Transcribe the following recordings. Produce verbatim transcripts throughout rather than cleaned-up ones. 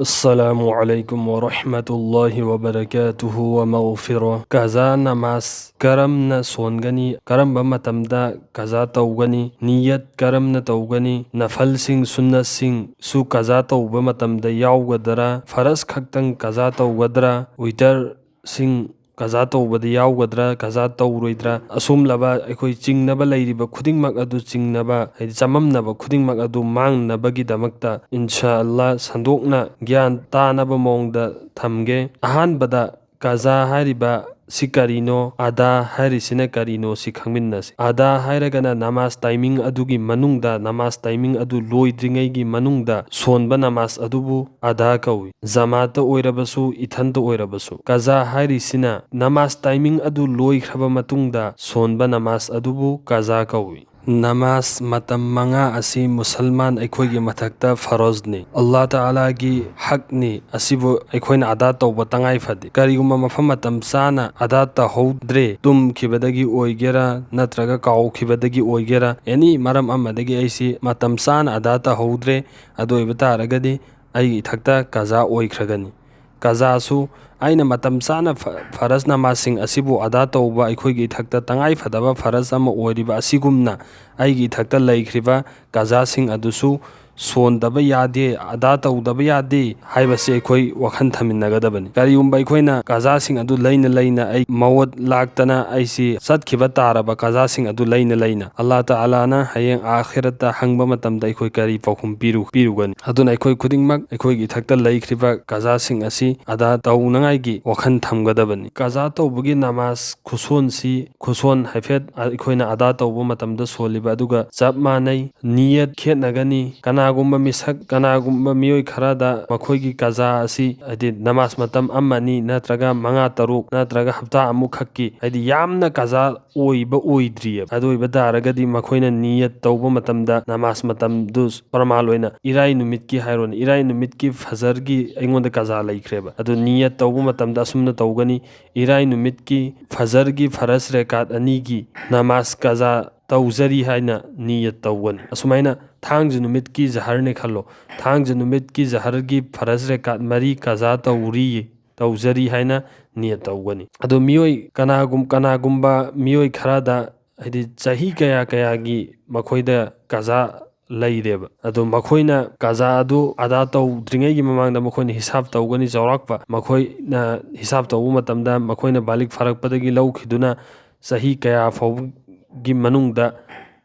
ꯑꯁꯂꯥꯃꯨ ꯑꯂꯥꯏꯀꯨꯝ ꯋꯥꯔꯍꯃꯇꯨꯜꯂꯥꯍꯤ ꯋꯥꯕꯔꯀꯥꯇꯨꯍꯨ ꯋꯥꯃꯒꯐꯤꯔꯥ꯫ ꯀꯖꯥ ꯅꯃꯥꯖ ꯀꯔꯝꯅ ꯁꯣꯟꯒꯅꯤ, ꯀꯔꯝꯕ ꯃꯇꯝꯗ ꯀꯖꯥ ꯇꯧꯒꯅꯤ, ꯅꯤꯌꯠ ꯀꯔꯝꯅ ꯇꯧꯒꯅꯤ, ꯅꯐꯜꯁꯤꯡ, ꯁꯨꯟꯅꯠꯁꯤꯡꯁꯨ ꯀꯖꯥ ꯇꯧꯕ ꯃꯇꯝꯗ ꯌꯥꯎꯒꯗ꯭ꯔꯥ, ꯐꯔꯁ ꯈꯛꯇꯪ ꯀꯖꯥ ꯇꯧꯒꯗ꯭ꯔꯥ, ꯋꯤꯇꯔꯁꯤꯡ ꯀꯖꯥ ꯇꯧꯕꯗ ꯌꯥꯎꯒꯗ꯭ꯔꯥ, ꯀꯖꯥ ꯇꯧꯔꯣꯏꯗ꯭ꯔꯥ, ꯑꯁꯨꯝꯂꯕ ꯑꯩꯈꯣꯏ ꯆꯤꯡꯅꯕ ꯂꯩꯔꯤꯕ ꯈꯨꯗꯤꯡꯃꯛ ꯑꯗꯨ ꯆꯤꯡꯅꯕ, ꯍꯥꯏꯗꯤ ꯆꯃꯝꯅꯕ ꯈꯨꯗꯤꯡꯃꯛ ꯑꯗꯨ ꯃꯥꯡꯅꯕꯒꯤꯗꯃꯛꯇ ꯏꯟꯁꯥ ꯑꯜꯂꯥ ꯁꯟꯗꯣꯛꯅ ꯒ꯭ꯌꯥꯟ ꯇꯥꯅꯕ ꯃꯑꯣꯡꯗ ꯊꯝꯒꯦ꯫ ꯑꯍꯥꯟꯕꯗ ꯀꯖꯥ ꯍꯥꯏꯔꯤꯕ ꯁꯤ ꯀꯔꯤꯅꯣ, ꯑꯗꯥ ꯍꯥꯏꯔꯤꯁꯤꯅ ꯀꯔꯤꯅꯣ ꯁꯤ ꯈꯪꯃꯤꯟꯅꯁꯤ꯫ ꯑꯗꯥ ꯍꯥꯏꯔꯒꯅ ꯅꯃꯥꯖ ꯇꯥꯏꯃꯤꯡ ꯑꯗꯨꯒꯤ ꯃꯅꯨꯡꯗ, ꯅꯃꯥꯖ ꯇꯥꯏꯃꯤꯡ ꯑꯗꯨ ꯂꯣꯏꯗ꯭ꯔꯤꯉꯩꯒꯤ ꯃꯅꯨꯡꯗ ꯁꯣꯟꯕ ꯅꯃꯥꯖ ꯑꯗꯨꯕꯨ ꯑꯗꯥ ꯀꯧꯏ꯫ ꯖꯃꯥꯠꯇ ꯑꯣꯏꯔꯕꯁꯨ, ꯏꯊꯟꯇ ꯑꯣꯏꯔꯕꯁꯨ꯫ ꯀꯖꯥ ꯍꯥꯏꯔꯤꯁꯤꯅ ꯅꯃꯥꯖ ꯇꯥꯏꯃꯤꯡ ꯑꯗꯨ ꯂꯣꯏꯈ꯭ꯔꯕ ꯃꯇꯨꯡꯗ ꯁꯣꯟꯕ ꯅꯃꯥꯖ ꯑꯗꯨꯕꯨ ꯀꯖꯥ ꯀꯧꯏ꯫ ꯅꯃꯥꯖ ꯃꯇꯝ ꯃꯉꯥ ꯑꯁꯤ ꯃꯨꯁꯜꯃꯥꯟ ꯑꯩꯈꯣꯏꯒꯤ ꯃꯊꯛꯇ ꯐꯔꯣꯖꯅꯤ꯫ ꯑꯜꯂꯥ ꯇꯥꯂꯥꯒꯤ ꯍꯛꯅꯤ꯫ ꯑꯁꯤꯕꯨ ꯑꯩꯈꯣꯏꯅ ꯑꯗꯥ ꯇꯧꯕ ꯇꯉꯥꯏ ꯐꯗꯦ꯫ ꯀꯔꯤꯒꯨꯝꯕ ꯃꯐꯝ ꯃꯇꯝ ꯆꯥꯅ ꯑꯗꯥ ꯇꯧꯍꯧꯗ꯭ꯔꯦ, ꯇꯨꯝꯈꯤꯕꯗꯒꯤ ꯑꯣꯏꯒꯦꯔꯥ ꯅꯠꯇ꯭ꯔꯒ ꯀꯥꯎꯈꯤꯕꯗꯒꯤ ꯑꯣꯏꯒꯦꯔꯥ, ꯑꯦꯅꯤ ꯃꯔꯝ ꯑꯃꯗꯒꯤ ꯑꯩꯁꯤ ꯃꯇꯝ ꯆꯥꯅ ꯑꯗꯥ ꯇꯧꯍꯧꯗ꯭ꯔꯦ, ꯑꯗꯨ ꯑꯣꯏꯕ ꯇꯥꯔꯒꯗꯤ ꯑꯩꯒꯤ ꯏꯊꯛꯇ ꯀꯖꯥ ꯑꯣꯏꯈ꯭ꯔꯒꯅꯤ꯫ ꯀꯖꯥꯁꯨ ꯑꯩꯅ ꯃꯇꯝ ꯆꯥꯅ ꯐ-, ꯐꯔꯖ ꯅꯃꯥꯖꯁꯤꯡ ꯑꯁꯤꯕꯨ ꯑꯗꯥ ꯇꯧꯕ ꯑꯩꯈꯣꯏꯒꯤ ꯏꯊꯛꯇ ꯇꯉꯥꯏ ꯐꯗꯕ ꯐꯔꯖ ꯑꯃ ꯑꯣꯏꯔꯤꯕ ꯑꯁꯤꯒꯨꯝꯅ ꯑꯩꯒꯤ ꯏꯊꯛꯇ ꯂꯩꯈ꯭ꯔꯤꯕ ꯀꯖꯥꯁꯤꯡ ꯑꯗꯨꯁꯨ ꯁꯣꯟꯗꯕ ꯌꯥꯗꯦ, ꯑꯗꯥ ꯇꯧꯗꯕ ꯌꯥꯗꯦ ꯍꯥꯏꯕꯁꯤ ꯑꯩꯈꯣꯏ ꯋꯥꯈꯜ ꯊꯝꯃꯤꯟꯅꯒꯗꯕꯅꯤ꯫ ꯀꯔꯤꯒꯨꯝꯕ ꯑꯩꯈꯣꯏꯅ ꯀꯖꯥꯁꯤꯡ ꯑꯗꯨ ꯂꯩꯅ ꯂꯩꯅ ꯑꯩ ꯃꯧꯠ ꯂꯥꯛꯇꯅ ꯑꯩꯁꯤ ꯆꯠꯈꯤꯕ ꯇꯥꯔꯕ, ꯀꯖꯥꯁꯤꯡ ꯑꯗꯨ ꯂꯩꯅ ꯂꯩꯅ ꯑꯜꯂꯥ ꯇꯥꯂꯥꯅ ꯍꯌꯦꯡ ꯑꯥꯈꯤꯔꯠꯇ ꯍꯪꯕ ꯃꯇꯝꯗ ꯑꯩꯈꯣꯏ ꯀꯔꯤ ꯄꯥꯎꯈꯨꯝ ꯄꯤꯔꯨ-, ꯄꯤꯔꯨꯒꯅꯤ? ꯑꯗꯨꯅ ꯑꯩꯈꯣꯏ ꯈꯨꯗꯤꯡꯃꯛ ꯑꯩꯈꯣꯏꯒꯤ ꯏꯊꯛꯇ ꯂꯩꯈ꯭ꯔꯤꯕ ꯀꯖꯥꯁꯤꯡ ꯑꯁꯤ ꯑꯗꯥ ꯇꯧꯅꯉꯥꯏꯒꯤ ꯋꯥꯈꯜ ꯊꯝꯒꯗꯕꯅꯤ꯫ ꯀꯖꯥ ꯇꯧꯕꯒꯤ ꯅꯃꯥꯖ ꯈꯨꯁꯣꯟꯁꯤ, ꯈꯨꯁꯣꯟ ꯍꯥꯏꯐꯦꯠ ꯑꯩꯈꯣꯏꯅ ꯑꯗꯥ ꯇꯧꯕ ꯃꯇꯝꯗ ꯁꯣꯜꯂꯤꯕ ꯑꯗꯨꯒ ꯆꯞ ꯃꯥꯟꯅꯩ꯫ ꯅꯤꯌꯠ ꯈꯦꯠꯅꯒꯅꯤ꯫ ꯀꯅꯥꯒꯨꯝꯕ ꯃꯤꯁꯛ, ꯀꯅꯥꯒꯨꯝꯕ ꯃꯤꯑꯣꯏ ꯈꯔꯗ ꯃꯈꯣꯏꯒꯤ ꯀꯖꯥ ꯑꯁꯤ, ꯍꯥꯏꯗꯤ, ꯅꯃꯥꯖ ꯃꯇꯝ ꯑꯃ ꯑꯅꯤ ꯅꯠꯇ꯭ꯔꯒ ꯃꯉꯥ ꯇꯔꯨꯛ ꯅꯠꯇ꯭ꯔꯒ ꯍꯞꯇꯥ ꯑꯃꯨꯛꯈꯛꯀꯤ, ꯍꯥꯏꯗꯤ, ꯌꯥꯝꯅ ꯀꯖꯥ ꯑꯣꯏꯕ ꯑꯣꯏꯗ꯭ꯔꯤꯑꯕ꯫ ꯑꯗꯨ ꯑꯣꯏꯕ ꯇꯥꯔꯒꯗꯤ ꯃꯈꯣꯏꯅ ꯅꯤꯌꯠ ꯇꯧꯕ ꯃꯇꯝꯗ ꯅꯃꯥꯖ ꯃꯇꯝꯗꯨ ꯄ꯭ꯔꯃꯥꯟ ꯑꯣꯏꯅ ꯏꯔꯥꯏ ꯅꯨꯃꯤꯠꯀꯤ ꯍꯥꯏꯔꯣꯅꯦ, ꯏꯔꯥꯏ ꯅꯨꯃꯤꯠꯀꯤ ꯐꯖꯔꯒꯤ ꯑꯩꯉꯣꯟꯗ ꯀꯖꯥ ꯂꯩꯈ꯭ꯔꯦꯕ꯫ ꯑꯗꯨ ꯅꯤꯌꯠ ꯇꯧꯕ ꯃꯇꯝꯗ ꯑꯁꯨꯝꯅ ꯇꯧꯒꯅꯤ, ꯏꯔꯥꯏ ꯅꯨꯃꯤꯠꯀꯤ ꯐꯖꯔꯒꯤ ꯐꯔꯖ ꯔꯦꯀꯥꯠ ꯑꯅꯤꯒꯤ ꯅꯃꯥꯖ ꯀꯖꯥ ꯇꯧꯖꯔꯤ ꯍꯥꯏꯅ ꯅꯤꯌꯠ ꯇꯧꯒꯅꯤ꯫ ꯑꯁꯨꯃꯥꯏꯅ ꯊꯥꯡꯖ ꯅꯨꯃꯤꯠꯀꯤ ꯖꯍꯔꯅꯦ ꯈꯜꯂꯣ꯫ ꯊꯥꯡꯖ ꯅꯨꯃꯤꯠꯀꯤ ꯖꯍꯔꯒꯤ ꯐꯔꯖ ꯔꯦꯀꯥꯠ ꯃꯔꯤ ꯀꯖꯥ ꯇꯧꯔꯤ, ꯇꯧꯖꯔꯤ ꯍꯥꯏꯅ ꯅꯤꯌꯠ ꯇꯧꯒꯅꯤ꯫ ꯑꯗꯣ ꯃꯤꯑꯣꯏ ꯀꯅꯥꯒꯨꯝ-, ꯀꯅꯥꯒꯨꯝꯕ ꯃꯤꯑꯣꯏ ꯈꯔꯗ, ꯍꯥꯏꯗꯤ ꯆꯍꯤ ꯀꯌꯥ ꯀꯌꯥꯒꯤ ꯃꯈꯣꯏꯗ ꯀꯖꯥ ꯂꯩꯔꯦꯕ꯫ ꯑꯗꯣ ꯃꯈꯣꯏꯅ ꯀꯖꯥ ꯑꯗꯨ ꯑꯗꯥ ꯇꯧꯗ꯭ꯔꯤꯉꯩꯒꯤ ꯃꯃꯥꯡꯗ ꯃꯈꯣꯏꯅ ꯍꯤꯁꯥꯕ ꯇꯧꯒꯅꯤ꯫ ꯆꯥꯎꯔꯥꯛꯄ ꯃꯈꯣꯏꯅ ꯍꯤꯁꯥꯕ ꯇꯧꯕ ꯃꯇꯝꯗ ꯃꯈꯣꯏꯅ ꯕꯥꯂꯤꯛ ꯐꯥꯔꯛꯄꯗꯒꯤ ꯂꯧꯈꯤꯗꯨꯅ ꯆꯍꯤ ꯀꯌꯥ ꯐꯥꯎꯕꯒꯤ ꯃꯅꯨꯡꯗ,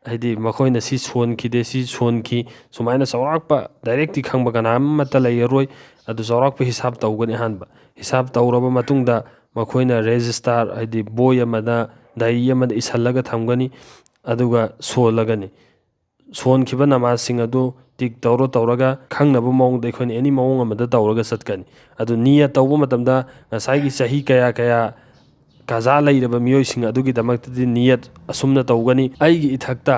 ꯍꯥꯏꯗꯤ ꯃꯈꯣꯏꯅ ꯁꯤ ꯁꯣꯟꯈꯤꯗꯦ, ꯁꯤ ꯁꯣꯟꯈꯤ, ꯁꯨꯃꯥꯏꯅ ꯆꯥꯎꯔꯥꯛꯄ ꯗꯥꯏꯔꯦꯛꯇꯤ ꯈꯪꯕ ꯀꯅꯥ ꯑꯃꯠꯇ ꯂꯩꯔꯔꯣꯏ꯫ ꯑꯗꯨ ꯆꯥꯎꯔꯥꯛꯄ ꯍꯤꯁꯥꯕ ꯇꯧꯒꯅꯤ꯫ ꯑꯍꯥꯟꯕ ꯍꯤꯁꯥꯕ ꯇꯧꯔꯕ ꯃꯇꯨꯡꯗ ꯃꯈꯣꯏꯅ ꯔꯦꯖꯤꯁꯇꯥꯔ, ꯍꯥꯏꯗꯤ ꯕꯣꯏ ꯑꯃꯗ, ꯗꯥꯏꯔꯤ ꯑꯃꯗ ꯏꯁꯤꯜꯂꯒ ꯊꯝꯒꯅꯤ꯫ ꯑꯗꯨꯒ ꯁꯣꯜꯂꯒꯅꯤ꯫ ꯁꯣꯟꯈꯤꯕ ꯅꯃꯥꯖꯁꯤꯡ ꯑꯗꯨ ꯇꯤꯛ ꯇꯧꯔ ꯇꯧꯔꯒ ꯈꯪꯅꯕ ꯃꯑꯣꯡꯗ ꯑꯩꯈꯣꯏꯅ ꯑꯦꯅꯤ ꯃꯑꯣꯡ ꯑꯃꯗ ꯇꯧꯔꯒ ꯆꯠꯀꯅꯤ꯫ ꯑꯗꯨ ꯅꯤꯌꯠ ꯇꯧꯕ ꯃꯇꯝꯗ ꯉꯁꯥꯏꯒꯤ ꯆꯍꯤ ꯀꯌꯥ ꯀꯌꯥ ꯀꯖꯥ ꯂꯩꯔꯕ ꯃꯤꯑꯣꯏꯁꯤꯡ ꯑꯗꯨꯒꯤꯗꯃꯛꯇꯗꯤ ꯅꯤꯌꯠ ꯑꯁꯨꯝꯅ ꯇꯧꯒꯅꯤ꯫ ꯑꯩꯒꯤ ꯏꯊꯛꯇ,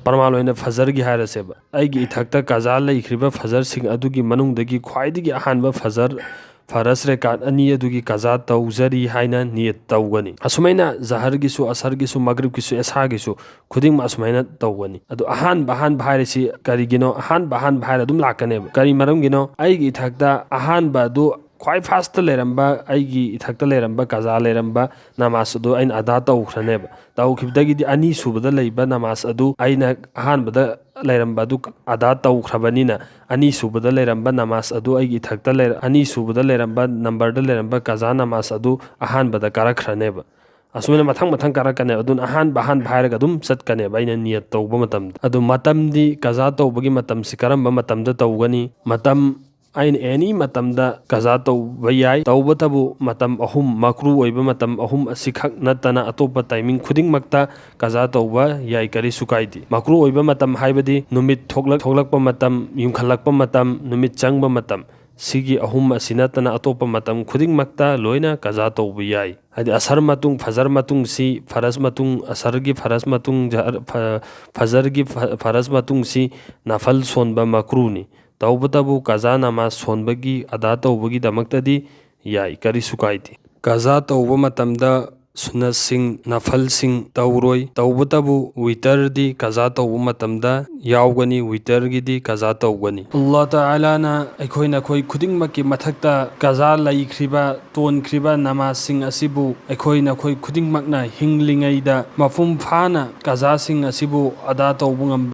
ꯄ꯭ꯔꯃꯥꯟ ꯑꯣꯏꯅ ꯐꯖꯔꯒꯤ ꯍꯥꯏꯔꯁꯦꯕ, ꯑꯩꯒꯤ ꯏꯊꯛꯇ ꯀꯖꯥ ꯂꯩꯈ꯭ꯔꯤꯕ ꯐꯖꯔꯁꯤꯡ ꯑꯗꯨꯒꯤ ꯃꯅꯨꯡꯗꯒꯤ ꯈ꯭ꯋꯥꯏꯗꯒꯤ ꯑꯍꯥꯟꯕ ꯐꯖꯔ ꯐꯔꯁ ꯔꯦꯀꯥꯠ ꯑꯅꯤ ꯑꯗꯨꯒꯤ ꯀꯖꯥ ꯇꯧꯖꯔꯤ ꯍꯥꯏꯅ ꯅꯤꯌꯠ ꯇꯧꯒꯅꯤ꯫ ꯑꯁꯨꯃꯥꯏꯅ ꯖꯍꯔꯒꯤꯁꯨ, ꯑꯁꯔꯒꯤꯁꯨ, ꯃꯒ꯭ꯔꯤꯕꯀꯤꯁꯨ, ꯑꯦꯁꯥꯒꯤꯁꯨ ꯈꯨꯗꯤꯡꯃꯛ ꯑꯁꯨꯃꯥꯏꯅ ꯇꯧꯒꯅꯤ꯫ ꯑꯗꯣ ꯑꯍꯥꯟꯕ ꯑꯍꯥꯟꯕ ꯍꯥꯏꯔꯤꯁꯤ ꯀꯔꯤꯒꯤꯅꯣ? ꯑꯍꯥꯟꯕ ꯑꯍꯥꯟꯕ ꯍꯥꯏꯔ ꯑꯗꯨꯝ ꯂꯥꯛꯀꯅꯦꯕ꯫ ꯀꯔꯤ ꯃꯔꯝꯒꯤꯅꯣ? ꯑꯩꯒꯤ ꯏꯊꯛꯇ ꯑꯍꯥꯟꯕ ꯑꯗꯨ, ꯈ꯭ꯋꯥꯏ ꯐꯥꯔꯁꯇ ꯂꯩꯔꯝꯕ, ꯑꯩꯒꯤ ꯏꯊꯛꯇ ꯂꯩꯔꯝꯕ, ꯀꯖꯥ ꯂꯩꯔꯝꯕ ꯅꯃꯥꯖ ꯑꯗꯨ ꯑꯩꯅ ꯑꯗꯥ ꯇꯧꯈ꯭ꯔꯅꯦꯕ꯫ ꯇꯧꯈꯤꯕꯗꯒꯤꯗꯤ ꯑꯅꯤꯁꯨꯕꯗ ꯂꯩꯕ ꯅꯃꯥꯖ ꯑꯗꯨ ꯑꯩꯅ ꯑꯍꯥꯟꯕꯗ ꯂꯩꯔꯝꯕ ꯑꯗꯨ ꯑꯗꯥ ꯇꯧꯈ꯭ꯔꯕꯅꯤꯅ, ꯑꯅꯤꯁꯨꯕꯗ ꯂꯩꯔꯝꯕ ꯅꯃꯥꯖ ꯑꯗꯨ ꯑꯩꯒꯤ ꯏꯊꯛꯇ ꯂꯩꯔ-, ꯑꯅꯤꯁꯨꯕꯗ ꯂꯩꯔꯝꯕ, ꯅꯝꯕꯔꯗ ꯂꯩꯔꯝꯕ ꯀꯖꯥ ꯅꯃꯥꯖ ꯑꯗꯨ ꯑꯍꯥꯟꯕꯗ ꯀꯥꯔꯛꯈ꯭ꯔꯅꯦꯕ꯫ ꯑꯁꯨꯃꯥꯏꯅ ꯃꯊꯪ ꯃꯊꯪ ꯀꯥꯔꯛꯀꯅꯦꯕ꯫ ꯑꯗꯨꯅ ꯑꯍꯥꯟꯕ ꯑꯍꯥꯟꯕ ꯍꯥꯏꯔꯒ ꯑꯗꯨꯝ ꯆꯠꯀꯅꯦꯕ ꯑꯩꯅ ꯅꯤꯌꯠ ꯇꯧꯕ ꯃꯇꯝꯗ꯫ ꯑꯗꯨ ꯃꯇꯝꯗꯤ, ꯀꯖꯥ ꯇꯧꯕꯒꯤ ꯃꯇꯝꯁꯤ ꯀꯔꯝꯕ ꯃꯇꯝꯗ ꯇꯧꯒꯅꯤ? ꯃꯇꯝ, ꯑꯩꯅ ꯑꯦꯅꯤ ꯃꯇꯝꯗ ꯀꯖꯥ ꯇꯧꯕ ꯌꯥꯏ꯫ ꯇꯧꯕꯇꯕꯨ ꯃꯇꯝ ꯑꯍꯨꯝ, ꯃꯀ꯭ꯔꯨ ꯑꯣꯏꯕ ꯃꯇꯝ ꯑꯍꯨꯝ ꯑꯁꯤꯈꯛ ꯅꯠꯇꯅ ꯑꯇꯣꯞꯄ ꯇꯥꯏꯃꯤꯡ ꯈꯨꯗꯤꯡꯃꯛꯇ ꯀꯖꯥ ꯇꯧꯕ ꯌꯥꯏ, ꯀꯔꯤꯁꯨ ꯀꯥꯏꯗꯦ꯫ ꯃꯀ꯭ꯔꯨ ꯑꯣꯏꯕ ꯃꯇꯝ ꯍꯥꯏꯕꯗꯤ ꯅꯨꯃꯤꯠ ꯊꯣꯛꯂꯛ-, ꯊꯣꯛꯂꯛꯄ ꯃꯇꯝ, ꯌꯨꯡꯈꯠꯂꯛꯄ ꯃꯇꯝ, ꯅꯨꯃꯤꯠ ꯆꯪꯕ ꯃꯇꯝ, ꯁꯤꯒꯤ ꯑꯍꯨꯝ ꯑꯁꯤ ꯅꯠꯇꯅ ꯑꯇꯣꯞꯄ ꯃꯇꯝ ꯈꯨꯗꯤꯡꯃꯛꯇ ꯂꯣꯏꯅ ꯀꯖꯥ ꯇꯧꯕ ꯌꯥꯏ꯫ ꯍꯥꯏꯗꯤ ꯑꯁꯔ ꯃꯇꯨꯡ, ꯐꯖꯔ ꯃꯇꯨꯡꯁꯤ, ꯐꯔꯁ ꯃꯇꯨꯡ, ꯑꯁꯔꯒꯤ ꯐꯔꯁ ꯃꯇꯨꯡ, ꯖꯍꯔ-, ꯐ-, ꯐꯖꯔꯒꯤ ꯐ-, ꯐꯔꯁ ꯃꯇꯨꯡꯁꯤ ꯅꯐꯜ ꯁꯣꯟꯕ ꯃꯀ꯭ꯔꯨꯅꯤ꯫ ꯇꯧꯕꯇꯕꯨ ꯀꯖꯥ ꯅꯃꯥꯖ ꯁꯣꯟꯕꯒꯤ, ꯑꯗꯥ ꯇꯧꯕꯒꯤꯗꯃꯛꯇꯗꯤ ꯌꯥꯏ, ꯀꯔꯤꯁꯨ ꯀꯥꯏꯗꯦ꯫ ꯀꯖꯥ ꯇꯧꯕ ꯃꯇꯝꯗ ꯁꯨꯅꯠꯁꯤꯡ, ꯅꯐꯜꯁꯤꯡ ꯇꯧꯔꯣꯏ꯫ ꯇꯧꯕꯇꯕꯨ ꯋꯤꯇꯔꯗꯤ ꯀꯖꯥ ꯇꯧꯕ ꯃꯇꯝꯗ ꯌꯥꯎꯒꯅꯤ, ꯋꯤꯇꯔꯒꯤꯗꯤ ꯀꯖꯥ ꯇꯧꯒꯅꯤ꯫ ꯑꯜꯂꯥꯍ ꯇꯥꯂꯥꯅ ꯑꯩꯈꯣꯏ ꯅꯈꯣꯏ ꯈꯨꯗꯤꯡꯃꯛꯀꯤ ꯃꯊꯛꯇ ꯀꯖꯥ ꯂꯩꯈ꯭ꯔꯤꯕ, ꯇꯣꯟꯈ꯭ꯔꯤꯕ ꯅꯃꯥꯖꯁꯤꯡ ꯑꯁꯤꯕꯨ ꯑꯩꯈꯣꯏ ꯅꯈꯣꯏ ꯈꯨꯗꯤꯡꯃꯛꯅ ꯍꯤꯡꯂꯤꯉꯩꯗ ꯃꯄꯨꯡ ꯐꯥꯅ ꯀꯖꯥꯁꯤꯡ ꯑꯁꯤꯕꯨ ꯑꯗꯥ ꯇꯧꯕ ꯉꯝꯕ